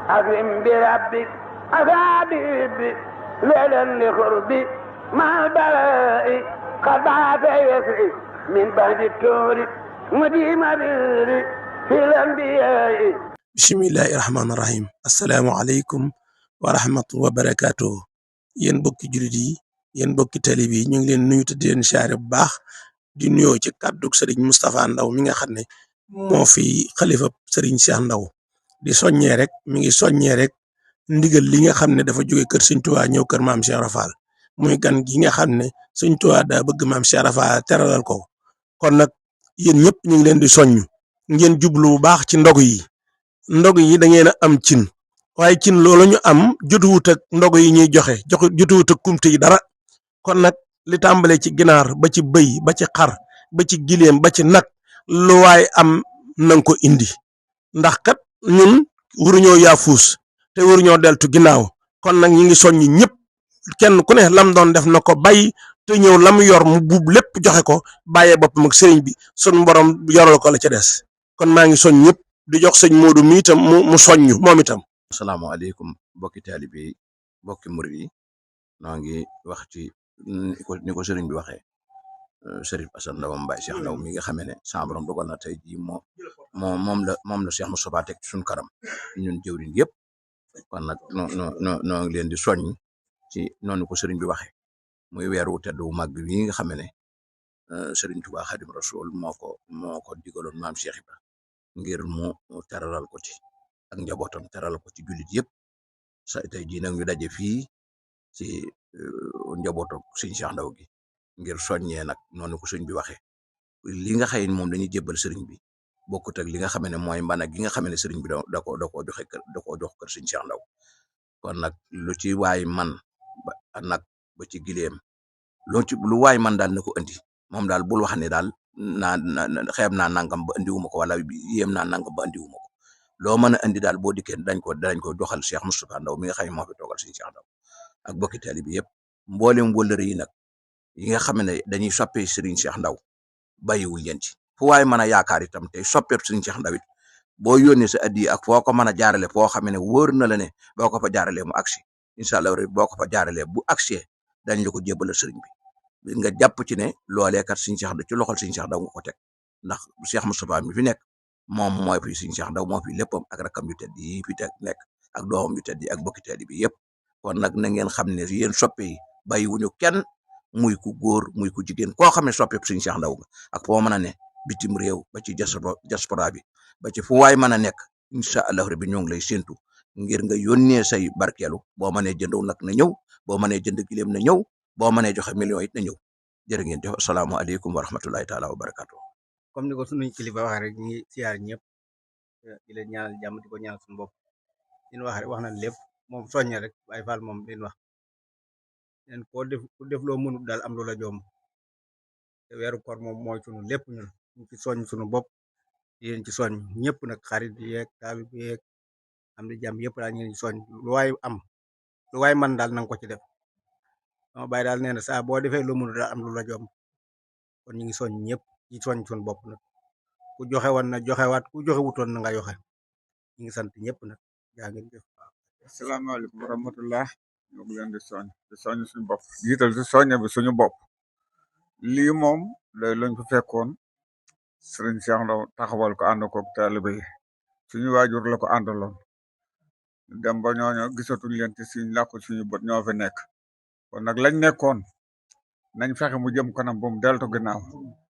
أكرم بربك أثابي ليلا لقربي مع البلاء قد عاد يسري من بعد الكور مديم بري في الأنبياء. bismillahi rahmaani rahim asalaamaaleykum wa rahmatu wa barakaatu yéen bokki jullit yi yéen bokki talib yi ñu ngi leen nuyu te di leen siyaare bu baax di nuyoo ci kàddug sëriñ Moustapha Ndaw mi nga xam ne moo fi xalifa sëriñ Cheikh Ndaw di soññee rek mi ngi soññee rek ndigal li nga xam ne dafa jóge kër sëñ Tuubaa ñëw kër maam Cheikh Rafal muy gan gi nga xam ne sëñ Tuubaa daa bëgg maam Cheikh Rafal teralal ko kon nag yéen ñëpp ñu ngi leen di soññ ngeen jublu bu baax ci ndog yi. ndog yi da ngeen a am cin waaye cin loolu ñu am jotuwut ak ndog yi ñuy joxe jotuwut ak kumte yi dara kon nag li tàmbale ci ginaar ba ci bëy ba ci xar ba ci gileem ba ci nag lu waay am nanga ko indi ndax kat ñun waruñoo yaafuus te waruñoo deltu ginnaaw kon nag ñi ngi soññ ñëpp kenn ku ne lam doon def na ko bàyyi te ñëw lam yor mu buub lépp joxe ko bàyyee boppam ak sëriñ bi sun borom yoral ko la ca des kon maa ngi soñ ñëpp di jox sëñ Modou mi itam mu soññu moom itam. asalaamaaleykum bokki taalibe yi bokki murid yi noo ngi wax ci ni ko sëriñ bi waxee Sëriñ Asan Ndaw Mbaye Cheikh Ndaw mi nga xamee ne sa borom dogal na tey jii moom la Cheikh Moustapha teg ci suñu kanam ñun jëwriñ yëpp kon nag noo ngi leen di soññ ci noonu ko sëriñ bi waxee muy weeru tedd wu màgg wi nga xamee ne Sëriñ Tuubaa Xadim Rasul moo ko digaloon maam Cheikh Ibra ngir mu teralal ko ci ak njabootam teralal ko ci jullit yëpp sa tey jii nag ñu daje fii ci njabootam sëñ Cheikh Ndaw gi ngir soññee nag noonu ko sëñ bi waxee li nga xëy moom dañuy jébbal sëriñ bi bokkut ak li nga xam ne mooy mbana gi nga xam ne sëriñ bi da koo joxe kër da koo jox kër sëñ Cheikh Ndaw kon nag lu ci waay man ba nag ba ci gileem lu waay man daal na ko andi moom daal bul wax ne daal xeeb naa nangam ba andiwuma ko wala yéem naa nangam ba andiwuma ko loo mën a andi daal boo dikkee dañ ko joxal Cheikh Moustapha Ndaw mi nga xam ne moo fi toogal sëñ Cheikh Ndaw ak bokki taalibe bi yëpp mboolem wëllëre yi nag yi nga xam ne dañuy soppee sëriñ Cheikh Ndaw bàyyiwuñ leen ci fu waay mën a yaakaar itam tey soppeeb sëriñ Cheikh Ndaw it boo yónnee sa addi ak foo ko mën a jaarale foo xam ne wóor na la ne boo ko fa jaaralee mu agsi incha allah rek boo ko fa jaaralee bu agsee dañ la ko jébbal sëriñ bi nga jàpp ci ne loolee kat sëñ Cheikh ci loxol sëñ Cheikh Ndaw nga ko teg ndax Cheikh Moustapha mi fi nekk moom mooy fi sëñ Cheikh Ndaw moo fi léppam ak rakam yu tedd yi fi teg nekk ak doomam yu tedd yi ak bokki tedd bi yëpp kon nag na ngeen xam ne yéen soppe yi bàyyiwuñu kenn muy ku góor muy ku jigéen koo xam ne soppe sëñ Cheikh Ndaw nga ak foo mën a ne bitim réew ba ci diaspora bi ba ci fu waay mën a nekk incha allah rabbi ñoo ngi lay séntu ngir nga yónnee say barkeelu boo mënee jëndaw nag na ñëw boo mënee jënd gileem na ñëw boo mënee joxe millions it na ñëw jërë ngeen jëf asalaamaaleykum wa rahmatullahi taala wa barakaatu. comme ni ko sunuñ kilifa waxee rek ñu ngi siyaar ñëpp di leen ñaanal jàmm di ko ñaanal suñu bopp leen wax rek wax nañ lépp moom soññe rek waaye Fall moom leen wax leen ku def loo mënut daal am loola joom te weeru koor moom mooy sunu lépp ñun ñu ci soññ sunu bopp di leen ci soññ ñëpp nag xarit yeeg taalibe yeeg am di jàmm yëpp daal ñu ngi soññ lu waay man daal nanga ko ci def sama baay daal nee na saa boo defee loo mënut daal am loola joom kon ñu ngi soññ ñëpp ci soññ sunu bopp nag ku joxe woon na joxewaat ku joxe wutoon na nga joxe ñu ngi sant ñëpp nag jaa ngeen jëf. asalaamaaleykum wa rahmatullah ñoo ngi leen di soññ suñu bopp jiital si soññe bi suñu bopp lii moom day lañ ko fekkoon sëriñ Cheikh Ndaw taxawal ko ànd ko taalibe yi suñu waajur la ko àndaloon dem ba ñooñu gisatuñ leen ci suñ làkku suñu bët ñoo fi nekk kon nag lañ nekkoon nañ fexe mu jëm kanam bu mu deltu ginnaaw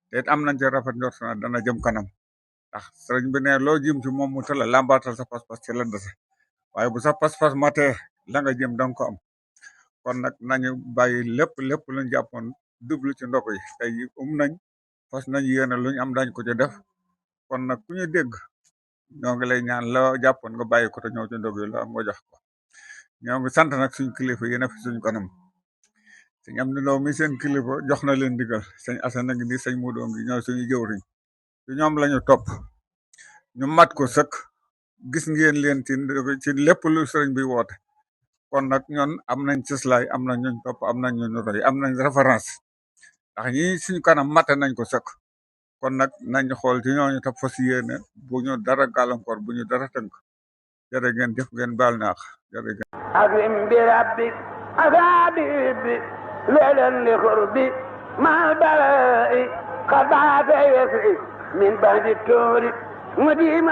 te it am nañ ci rafet njort na dana jëm kanam ndax sëriñ bi ne loo jëm ci moom mu tëla lambaatal sa pas-pas ci la dese waaye bu sa pas-pas matee la nga jëm danga ko am kon nag nañu bàyyi lépp luñ jàppoon dublu ci ndok yi tey nañ fas nañ yéene luñ am dañ ko ci def kon nag ku ñu dégg ñoo ngi lay ñaan la jàppoon nga bàyyi ko te ñëw ci ndog yi la am nga jox ko ñoo ngi sant nag suñ kilifa yéen a fi suñ kanam sëñ am Ndaw mi seen kilifa jox na leen digal sëñ Asan ngi ni sëñ Modou ngi ñoo suñu jëwriñ ci ñoom lañu topp ñu mat ko sëkk gis ngeen leen ci lépp lu sëriñ bi woote kon nag ñoon am nañ cëslaay am nañ ñuñ topp am nañ ñu roy am nañ référence ndax ñi suñu kanam mate nañ ko sëkk kon nag nañ xool ci ñooñu te fas yéene bu ñu dara gàllankoor bu ñu dara tënk jërë ngeen jëf ngeen baal naax jërë ngeen أكرم بربك أفابي ليلا لقربي مع البلاء قد عاد يسري من بعد الكور مديم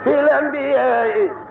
في الأنبياء